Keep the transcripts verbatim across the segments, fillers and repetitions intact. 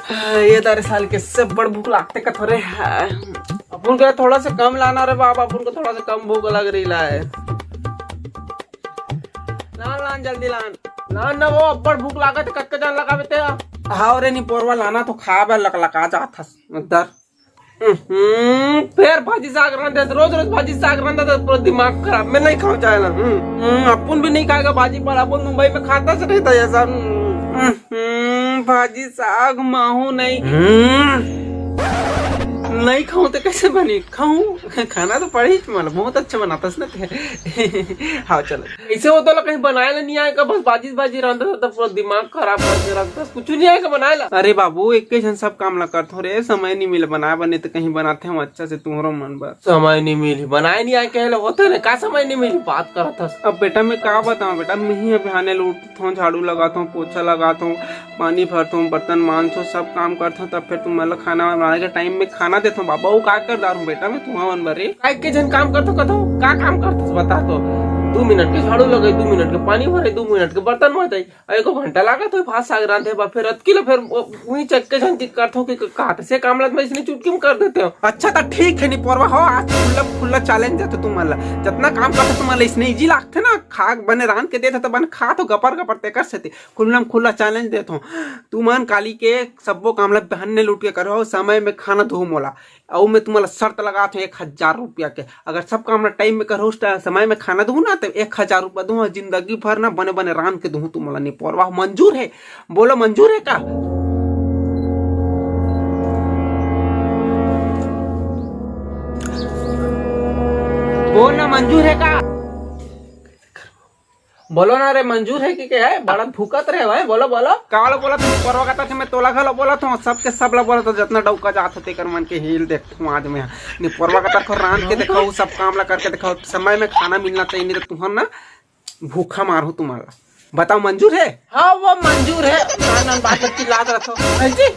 ये दारे साले के से बड़ भूख लागथे कथों रे। अपन को थोड़ा सा कम लाना रे बाबा, अपन को थोड़ा सा कम भूख लग रही ला है। लान, लान, जल्दी लान। लान ना वो, अब्बड़ भूख लागत, कतका जान लगावे ते। हाव रे निपोरवा, लाना तो खाबे लकलका जात हस। दर। हम्म, फेर भाजी साग रांधे, रोज रोज भाजी साग रांधे तो पूरा दिमाग खराब। मैं नहीं खाऊं चाहे ना। हम्म, हम्म, अपन भी नहीं खाएगा भाजी पाला, अपन मुंबई में खाता से नहीं था ऐसा। हम्म, भाजी साग माहू नहीं। हम्म, नहीं खाऊं तो कैसे बनी? खाऊं, खाना तो पड़ी, मतलब बहुत अच्छा बनाता है ना। हाँ चलो, ऐसे वो तो लोग कहीं बनाए ला नहीं आएगा, बस भाजी भाजी रांधता था, पूरा दिमाग खराब करके रखता, कुछ नहीं आएगा बनाए ला। अरे बाबू, एक ही झन सब काम ला करथो रे, समय नहीं मिले बनाए बने तो कहीं बनाते हम अच्छा से तुहरो मन बर। समय नहीं मिली, बनाए नहीं आए कहले होते ना, का समय नहीं मिली, बात करत हस। अब बेटा मैं का बताऊं बेटा, मैं ही बिहाने ले उठथों, झाड़ू लगाथों, पोछा लगाथों, पानी भरथों, बर्तन मांजथों, सब काम करथों, तब फिर तुमन ला खाना बनाए के टाइम में खाना देथों। बाबा वो का कर डारूं बेटा मैं तुमन बर रे? काय के झन काम करथो कथो, का काम करथस बता तो। दू मिनट के झाड़ू लगे, दू मिनट के पानी भरे, दू मिनट के बर्तन मांजे, एको घंटा लागत होही भात साग रांधे बर, फेर अतकी ल फेर उही चक्के झन करथो कि कहात से काम ल मैं इसने चुटकी में कर देते हो। अच्छा त ठीक है निपोरवा हो, आज खुल्ला खुल्ला चैलेंज देथों तुमन ला। जतना काम करथो तुमन ला इसने इजी लागथे ना, खा बने रांध के देथों त बने खाथो गपर गपर, तेकर सेती खुल्ला खुल्ला चैलेंज देथों। तुमन काली के सब्बो काम ला बिहाने ले उठ के करहू, समय में खाना दो मोला। अउ मैं तुम्हारा शर्त लगाथों एक हजार रुपया के, अगर सब काम ना टाइम में करहू, उस टा-, समय में खाना दूँ ना, तो एक हजार रुपया दूँ, जिंदगी भर ना बने बने रांध के दूँ तुम्हारा निपोरवा। मंजूर है? बोलो मंजूर है का? बोल ना, मंजूर है का? बोलो ना रे, मंजूर है कि क्या है? बड़ा भूकत रहे भाई, बोलो, बोलो। का वाला बोला तू? परवा का तक मैं तोला घलो बोला था, सबके सब ला बोला था, जतना डौका जात हो तेकर मन के हील देख तू आज मैं। नहीं परवा का तक रांध के देखो, सब काम ला करके देखो, समय में खाना मिलना चाहिए, नहीं तो तुहर ना भूखा मार हो तुम्हारा। बताओ मंजूर है? हाँ वो मंजूर है। ना, ना, बात चिल्लात रखो। हाँ जी,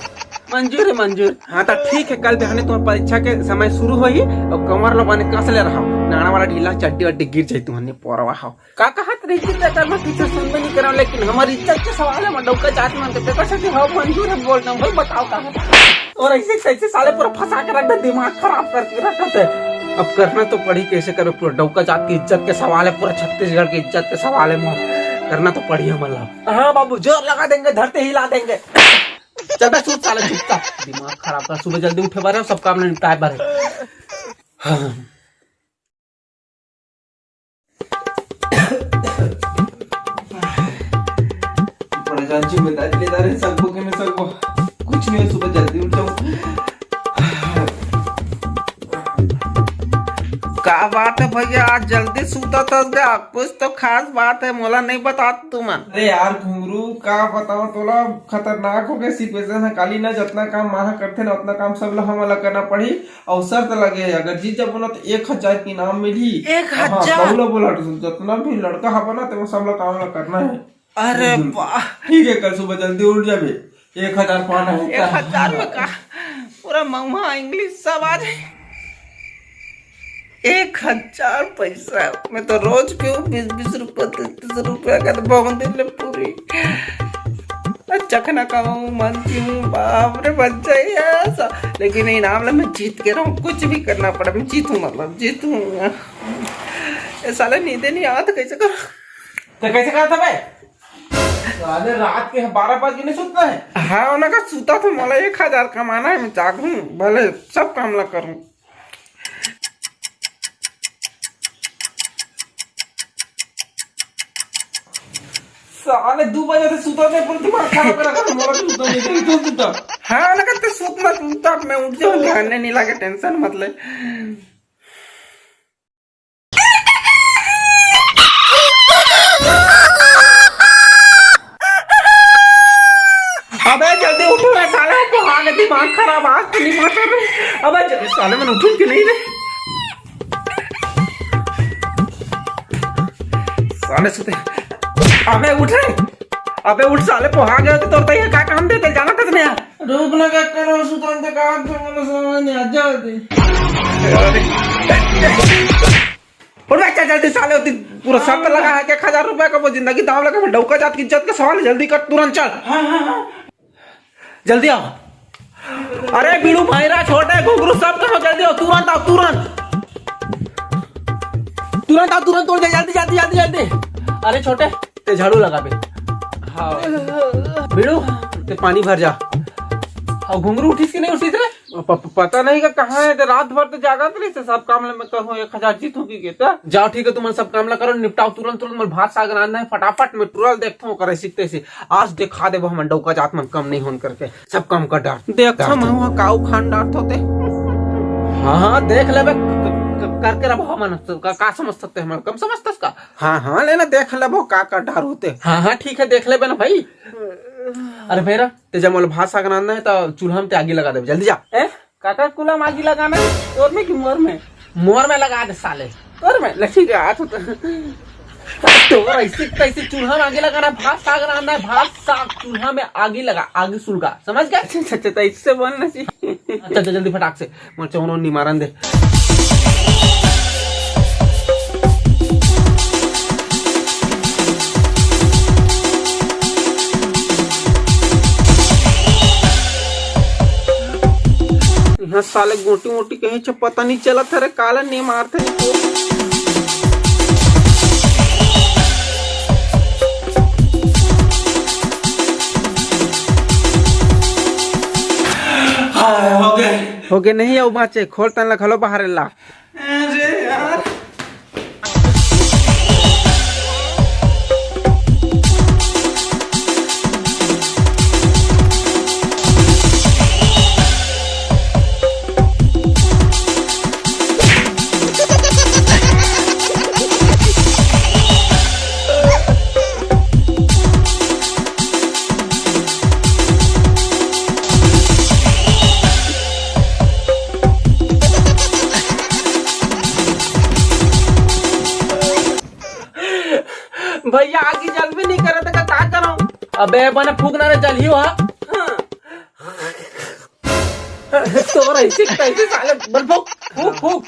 मंजूर है, मंजूर। हाँ तो ठीक है, कल बिहाने तुम्हार परीक्षा के समय शुरू होही और कमर ला बने कस ले रहा, नाना वाला ढीला चड्डी वड्डी गिर जाए तुम्हार निपोरवा हो। का कहत रही थी तेकर मैं पीछे सुनबे नहीं करम, लेकिन हमारी इज्जत के सवाल है, मैं डौका जात मन के तेकर से कि हाँ मंजूर है बोल रहा हूँ भाई, बताओ का है? और ऐसे कैसे साले पूरा फंसा के रख दे, दिमाग खराब करके रखत है। अब करना तो पड़ी, कैसे करबे, पूरा डौका जात की इज्जत के सवाल है, पूरा छत्तीसगढ़ की इज्जत के सवाल है मोर। करना तो पड़ी हमन ला। हाँ बाबू, जोर लगा देंगे, धरती हिला देंगे। चल बे, सूत साले, चुपचाप। दिमाग खराब कर, सुबह जल्दी उठे बारे, सब काम निपटाए बारे। हाँ। बड़े जान जिम्मेदारी लेता रहे, सबको के मैं सबको कुछ नहीं हो, सुबह जल्दी उठ जाऊं। का बात है भैया, आज जल्दी सूता था क्या? कुछ तो खास बात है, मोला नहीं बता तुमन। अरे यार घुंगरू, का बताओ तोला, खतरनाक हो गए सिचुएशन है। काली ना जतना काम माहा करथे ना, उतना काम सब ला हमन ला करना पड़ी। अउ शर्त लगे, अगर जीत जाबो ना, तो एक हजार के इनाम मिलही। एक हजार? हाँ, कहूँ ला बोला, जतना भी लड़का हबे ना, तेमा सब ला काम ला करना है। अरे हम्म। वाह। ठीक है, कल सुबह जल्दी उठ जाबे, एक हजार पाना है। एक हजार में का पूरा महुआ इंग्लिश सब आ जाए। एक हजार पैसा, मैं तो रोज पीऊँ बीस बीस रुपया, तीस तीस रुपया का, तो बहुत दिन ले पूरी चखना खाऊं, मन पीऊं, बाप रे, बच जाए ऐसा। लेकिन इनाम ला मैं जीत के रहूं, कुछ भी करना पड़े, मैं जीतूं, मतलब जीतूं। ये साला नींदे नहीं आवत, कैसे करूं? तो कैसे कहा था बे? साले रात के बारह बज के नहीं सुतना है? हाँ, उन्हें का सुता था, मोला एक हजार कमाना है, मैं जागूं, भले सब काम ला करूं। साले दो बजे से सुता थे, पूरा दिमाग खराब करा कर, मोला भी सुता नहीं दे, तू सुता। हाँ, ना करते सुत मत, सुता, मैं उठ जाऊँ, ध्यान नहीं लगे, टेंशन मत ले। अबे जल्दी उठो रे साले, पोहा के दिमाग खराब, आज तो नहीं मारता रे। अबे ज-, साले मन उठूं कि नहीं रे? साले सुते। अबे उठ रे। अबे उठ साले, पोहा गए तो तोरता ही है, का काम देते, जाना तक नहीं है। रूप ना का करो सुतन ते का तो मोला समझ नहीं आ जाती। उठ बे, चल जल्दी साले, होती पूरा शर्त लगा है कि एक हजार रुपया का वो जिंदगी दांव लगा, डौका जात की इज्जत का सवाल है, जल्दी कर, तुरंत चल। हाँ, हाँ, हाँ। जल्दी आओ। अरे बीड़ू, भैरा, छोटे, घुघरू, सब कहाँ हो? जल्दी आओ, तुरंत आओ, तुरंत। तुरंत आओ, तुरंत तोड़ दे, जल्दी, जल्दी, जल्दी, जल्दी। अरे छोटे, ते झाड़ू लगा बे। हाँ। बीड़ू, ते पानी भर जा। अउ घुघरू उठिस कि नहीं उठिस रे? प-, प-, पता नहीं का कहाँ है, ते रात भर तो जागत रहिस, सब काम ले मैं करूँ, एक हजार जीतूँ कि के त। जाओ ठीक है, तुमन सब काम ला करो, निपटाओ तुरंत, तुरंत। मैं भात साग रांधना है, फटाफट मैं टुरा ल देखथों, करे सीखते से। आज दिखा देबो हमन डौका जात मन कम नहीं होन करके, सब काम कर डार। देखथों मैं वहाँ का उखान डारथों ते। हाँ, हाँ, देख लेबे, क-, क-, क-, करके रहो हमन, का, का समझ सकते हमन, कम समझतस का? हाँ, हाँ, लेना देख लेबो का, का डारहूँ ते। हाँ, हाँ, ठीक है, देख लेबे ना भाई। अरे भैरा, ते जब मोला भात साग रांधना है, तो चूल्हा में ते आगी लगा देबे, जल्दी जा। ए? काकर कुला म आगी लगाना है? तोर में कि मोर में? मोर में लगा दे साले। तोर में? ले ठीक है, हाथ उतर। तोर ऐसे, तैसे चूल्हा में आगी लगाना है, भात साग रांधना है, भात साग चूल्हा में आगी लगा, आगी सुलगा, समझ गया? अच्छा, अच्छा, अच्छा, तो इससे बोलना चाहिए। अच्छा, अच्छा, जल्दी फटाक से, मोर चौनो निमारन दे। यहाँ साले गोटी मोटी कहीं से पता नहीं चलत है रे, काला नहीं मारते इनको। हाँ, हो गए। हो गए नहीं, अउ बाँचे, खोल तन ला घलो बाहर ला। अरे यार। भैया, आगी जलबे नहीं करत का, का करो? अबे बने फूक ना रे, जलही हो। हाँ। तोरा ऐसे, कैसे साले, बल फूक, फूक, फूक।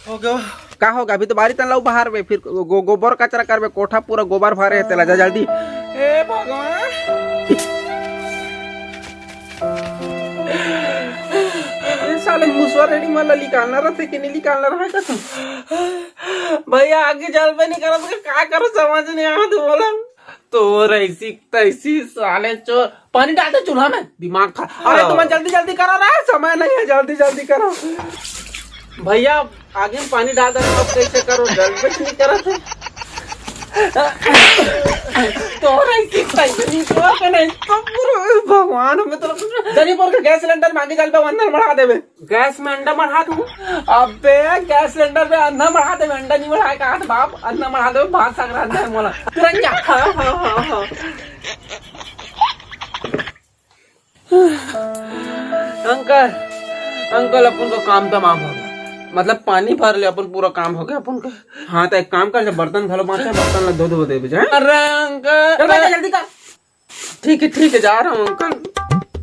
हो गया। का होगा? अभी तो बारी तन लऊ बाहर में, फिर गो-, गोबर कचरा करबे, कोठा पूरा गोबर भरे है, तेला जा जल्दी। हे भगवान। ये साले मुसवा रेडी मन ला निकालना रहते कि नहीं निकालना रहा कसम। भैया, आगी जलबे नहीं करत, का करो, समझ नहीं आवत बोला। तोर ऐसी तैसी साले चोर। पानी डाल दे चूल्हा में, दिमाग खराब। अरे हाँ। तुम जल्दी जल्दी करो ना, समय नहीं है, जल्दी जल्दी करो। भैया, आगे में पानी डाल दे, अब कैसे करो, जलबे नहीं करत है। तोर ऐसी तैसी चोर के नहीं तो पूरा भगवान हमें तो। दनी पर के गैस सिलेंडर मांगे जल पे अंदर बढ़ा देवे। गैस में अंडा मढ़ा दूं? अबे, गैस सिलेंडर में अंडा मढ़ा दे, अंडा नहीं मढ़ाए का हाथ बाप, अंडा मढ़ा दे, भात साग रांधना है मोला। तुरंत जा। हाँ, हाँ, हाँ, हाँ। अंकल, अंकल, अपन का काम तमाम हो गया, मतलब पानी भर ले, अपन पूरा काम हो गया अपन का। हाँ, तो एक काम कर, जब बर्तन घलो बांचे, बर्तन ला धो धो दे बजा। अरे अंकल, अरे, जल्दी कर। ठीक है, ठीक है, जा रहा हूँ अंकल,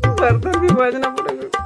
बर्तन भी मांजना पड़ेगा।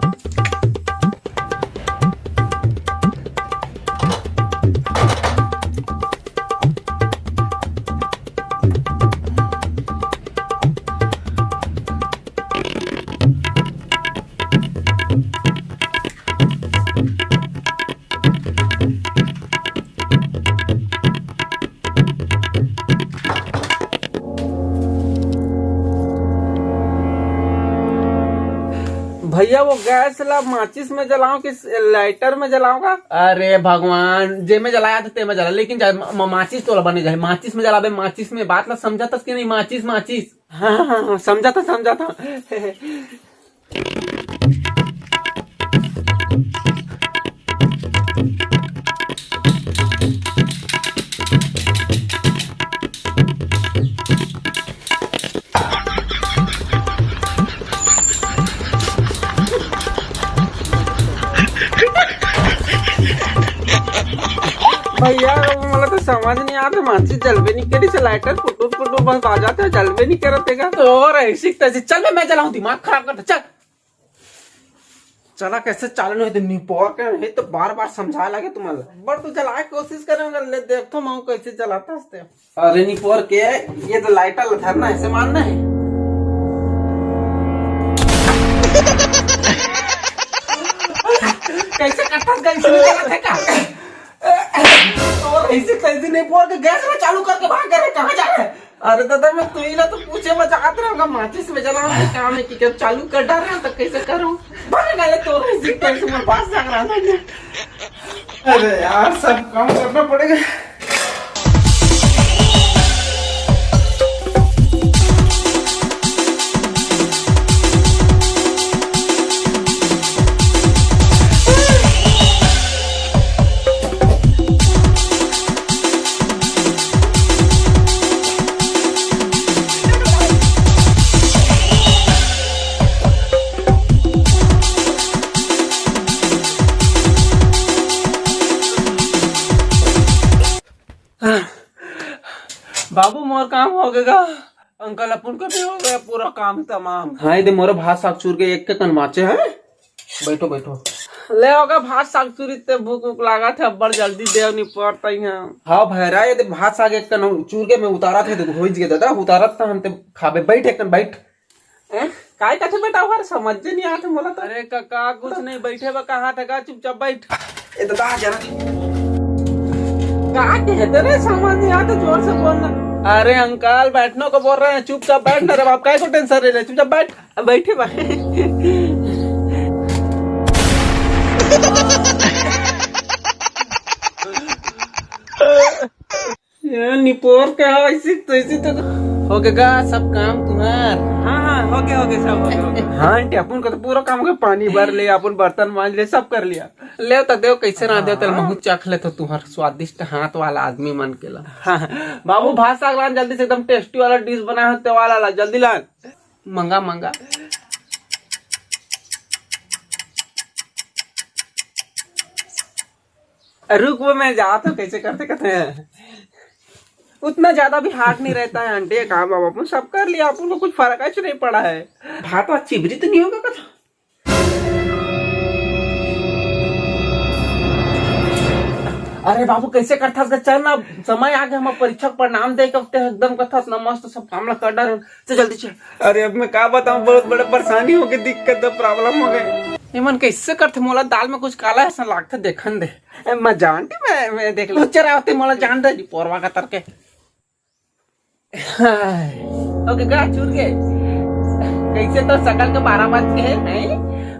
भैया, वो गैस ला माचिस में जलाओ कि लाइटर में जलाओ का? अरे भगवान, जे में जलाया था ते में जला, लेकिन जा, म-, म-, माचिस तो बने जाए, माचिस में जलाबे, माचिस में। बात ला समझातस कि नहीं? माचिस, माचिस। हाँ, हाँ, हाँ, समझा था, समझा था। भैया, वो मतलब तो समझ नहीं आत, माचिस जलबे नहीं करी से, लाइटर पुटुर पुटुर बस बाजत हे, जलबे नहीं करत हे का। तो और ऐसी तैसी, चल बे, मैं जलाऊं, दिमाग खराब करता, चल। चला कैसे चालू नहीं तो निपोर के नहीं तो बार बार समझा लगे तुम्हारा। बड़ तू जलाए के कोशिश करे मगर ले देख तो मैं कैसे जलाता हंसते। अरे निपोर के, ये तो लाइटर ला धरना है, ऐसे मारना है। कैसे करता है, कैसे नहीं करता है का? और ऐसे कैसे निपोर के गैस में चालू करके भाग रहे, कहाँ जा रहे? अरे दादा, मैं तुही ला तो पूछे बर जात रहेंव, माचिस में जलाना काम है कि जब चालू कर डारे तो कैसे करूं? भाग गए तो रही कैसे मैं पास जा रहा था। अरे यार, सब काम करना पड़ेगा। बाबू, मोर काम हो गया। अंकल, अपन को भी हो गया पूरा काम तमाम। हाँ, ये दे मोर भात साग चूर के एक के कन बाचे है। बैठो, बैठो। ले होगा भात साग चूरी ते भूख उख लागत है, अब्बड़ जल्दी देव नहीं पड़ता ही है। हाँ भैरा, ये दे भात साग एक कन चूर के मैं उतारत है, देखो, होइच गे दादा, उतारत था हम ते खाबे। बैठ एक कन, बैठ। हैं? काय कथे बेटा, ओहर समझ नहीं आत मोला तो। अरे काका, कुछ नहीं, बैठे बा कहा था का, चुपचाप बैठ। ए दादा, जरा। का कहते रे, समझ नहीं आते, जोर से बोलना। अरे अंकल, बैठने को बोल रहे हैं, चुपचाप बैठ ना रे बाप, काय को टेंशन ले रहे, चुपचाप बैठ। अब बैठे बा। ये निपोर के हो, ऐसी तो, ऐसी तो। हो गया सब काम तुम्हार? हाँ, हाँ, हो गया, हो गया, सब हो गया, हो गया। हाँ आंटी, अपन का तो पूरा काम हो गया, पानी भर ले, अपन बर्तन मांज ले, सब कर लिया। ले तो देव, कैसे रांधे हो, तेल महूं चख ले तो तुम्हार स्वादिष्ट हाथ वाला आदमी मन के ला। हाँ, हाँ। बाबू, भात साग लान जल्दी से, एकदम टेस्टी वाला डिश बना है, ते वाला ला, जल्दी लान। मंगा, मंगा। रुक, वो मैं जात हूँ, कैसे करते करते हैं। उतना ज्यादा भी हार्ड नहीं रहता है आंटी, ये काम अब अपन सब कर लिया, अपन को कुछ फर्क आज नहीं पड़ा है। भात वात चिबरी तो नहीं होगा कथा? अरे बाबू, कैसे करथस गा? चल ना, समय आ गया, हम परीक्षा के परिणाम दे के हफ्ते एकदम कथस ना, मस्त सब काम ला कर डारे। चल जल्दी चल। अरे अब मैं का बताऊं, बहुत बड़े परेशानी हो गई, दिक्कत, प्रॉब्लम हो गए। ये मन कैसे करथे? मोला दाल में कुछ काला ऐसा लागथे, देखन दे। ए, मैं जानती, मैं, मैं देख लूं। चल आवते, मोला जान दे, पोरवा का तरके। ओके, का चुर गए? कैसे तो सकल के बारह बज के है, नहीं?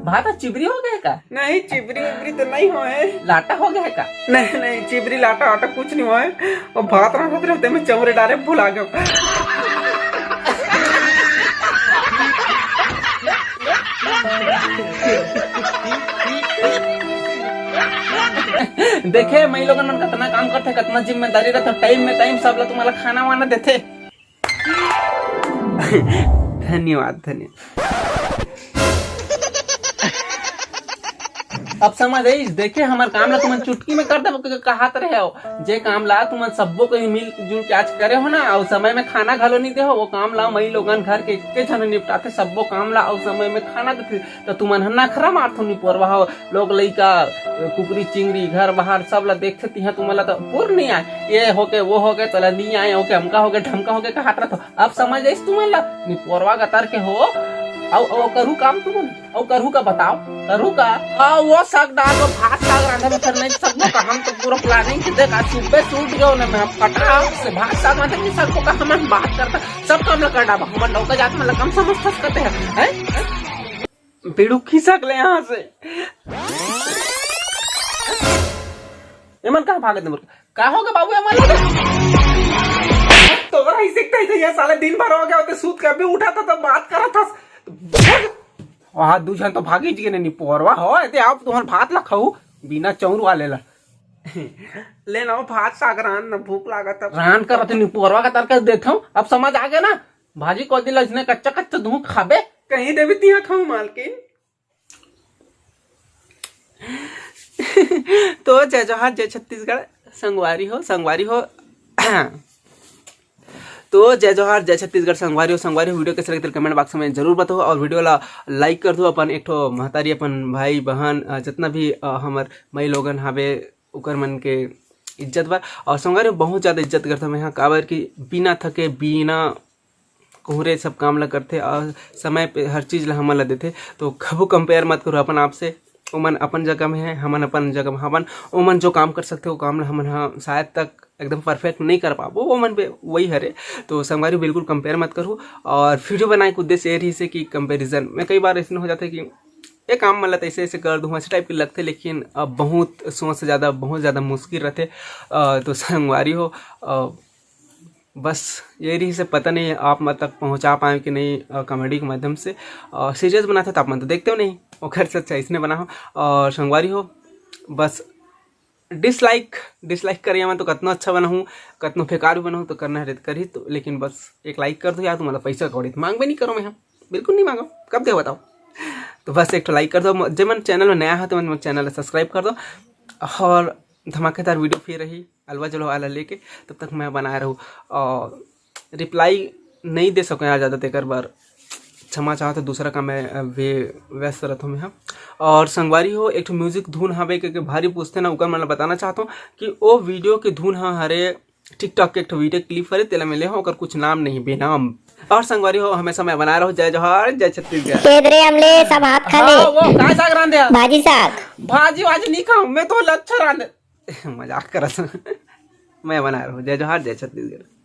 भात चिबरी हो गए का? नहीं, चिबरी उबरी तो नहीं होए। लाटा हो गया है का? नहीं, नहीं, चिबरी लाटा आटा कुछ नहीं होए। वो भात रांधत रहते में चमरे डारे भुला गए। देखे, मई लोगन मन कतना काम करथे, कतना जिम्मेदारी रहथे, टाइम में टाइम सब ला तुम्हारा खाना वाना देथे। धन्यवाद, धन्यवाद। अब समझ आइस, देखे हमर काम ला तुमन चुटकी में कर देबो, के कहत रहे हो, जे काम ला तुमन सब्बो कोई मिल जुल के आज करे हो ना, अउ समय में खाना घलो नहीं दे हो, वो काम ला मई लोगन घर के एक झन निपटाथे, सब्बो काम ला अउ समय में खाना देथे। तो तुमन ह नखरा मारथो निपोरवा हो, लोग लइका, कुकरी चिंगरी, घर बाहर सब ला देखथे, तिहा तुमन ला तो पुर नहीं आए, ये होके वो होके तोला नहीं आए, होके हमका होके ढमका होके कहत रहथो। अब समझ आइस तुमन ला, निपोरवा गतर के हो। अउ, अउ करहू काम तुमन, अउ करहू का बताओ, करहू का? आ, वो साग डाल, वो भात साग रांधे में फिर नहीं सकबो का? हम तो पूरा प्लानिंग के देख, आज सुबह से उठ गए ना, मैं फटाक से भात साग रांधे नहीं सकबो का? हमन बात करता, सब काम ला कर डाबा, हमन नौका जात मन ला कम समझ सकते हैं, हैं? बिड़ू खिसक ले यहाँ से। एमन कहाँ भागत हे मोर? का होगे बाबू एमन लोग? तोरा ही सीखता ही था ये साले, दिन भर हो गया होते सूत के अभी उठा था तब बात करा था। वहाँ दू झन तो भागी जी ने निपोरवा हो, एते आप तुहन भात ला खाऊ बिना चौर वाले ला। ले ना भात साग रान ना भूख लागत अब। रान कर तो निपोरवा का तरका देथो, अब समझ आ गया ना? भाजी को दिल इसने कच्चा कच्चा धूम खाबे। कहीं देवी तिहा खाऊ मालकिन। तो जय जोहार, जय छत्तीसगढ़। संगवारी हो, संगवारी हो, तो जय जोहार, जय छत्तीसगढ़ संगवारी हो। संगवारी हो, video कैसे लगथे comment box में जरूर बताओ और video ला like कर दो। अपन एक ठो महतारी, अपन भाई बहन, अ, जितना भी, अ, हमर माई लोगन हावे, ओकर मन के इज्जत बर। और संगवारी हो, बहुत ज़्यादा इज्जत करथों मैं हा, काबर कि बिना थके, बिना कुहरे सब काम ला करथे और समय पे हर चीज़ ला हमन ला देथे। तो कभू compare मत करो अपन आप से। ओमन अपन जगह में है, हमन अपन जगह में हवन। ओमन जो काम कर सकथे, वो काम ला हमन ह शायद तक एकदम perfect नहीं कर पाबो, ओमन पे वही हरे। तो संगवारी हो, बिल्कुल compare मत करो। और video बनाए के उद्देश्य ये रहिसे कि comparison में कई बार ऐसे हो जाथे कि ये काम मतलब ऐसे ऐसे कर दूँ, ऐसे type के लगथे, लेकिन अब बहुत सोच से ज़्यादा, बहुत ज़्यादा मुश्किल रहथे। अ, तो संगवारी हो, अ, बस ये रहिसे, पता नहीं आप मन तक पहुँचा पाए कि नहीं, अ, comedy के माध्यम से। अ, serious बनाथे तो आप मन तो देखते हो नहीं, ओकर से अच्छा इसने बनाओ। और संगवारी हो, बस dislike, dislike करिया मन तो कतनो अच्छा बनाहूँ, कतनो बेकार भी बनाहूँ, तो करना है तो करही तो, लेकिन बस एक like कर दो यार, तुम्हारा पैसा कौड़ी तो मांगबे नहीं करो मैं, हम बिल्कुल नहीं मांगो, कब दे बताओ। तो बस एक ठो like कर दो, जे मन channel में नया हो तो मन channel subscribe कर दो, और धमाकेदार video फिर रही अलवा जलवा वाला लेके, तब तक मैं बनाए रहूँ। और reply नहीं दे सको यार ज़्यादा, तेकर बर क्षमा चाहत हो, दूसरा काम में, अ, वे-, व्यस्त रहत हो मैं हा। और संगवारी हो, एक ठो music धुन हवे के, के भारी पूछथे ना, ओकर मन ला बताना चाहत हूँ कि ओ video के धुन ह हरे TikTok के एक ठो video clip हरे, तेला मैं ले हूँ, ओकर कुछ नाम नहीं, बेनाम। और संगवारी हो, हमेशा मैं बनाए रहो। जय जोहार, जय छत्तीसगढ़। के दरे हमले सब हाथ खा ले। हाँ, वो काय साग रांधे हस? भाजी साग। भाजी वाजी नहीं खाऊं मैं तो, लच्छा रांधे। मजाक करत हूँ। मैं बनाए रहो। जय जोहार, जय छत्तीसगढ़।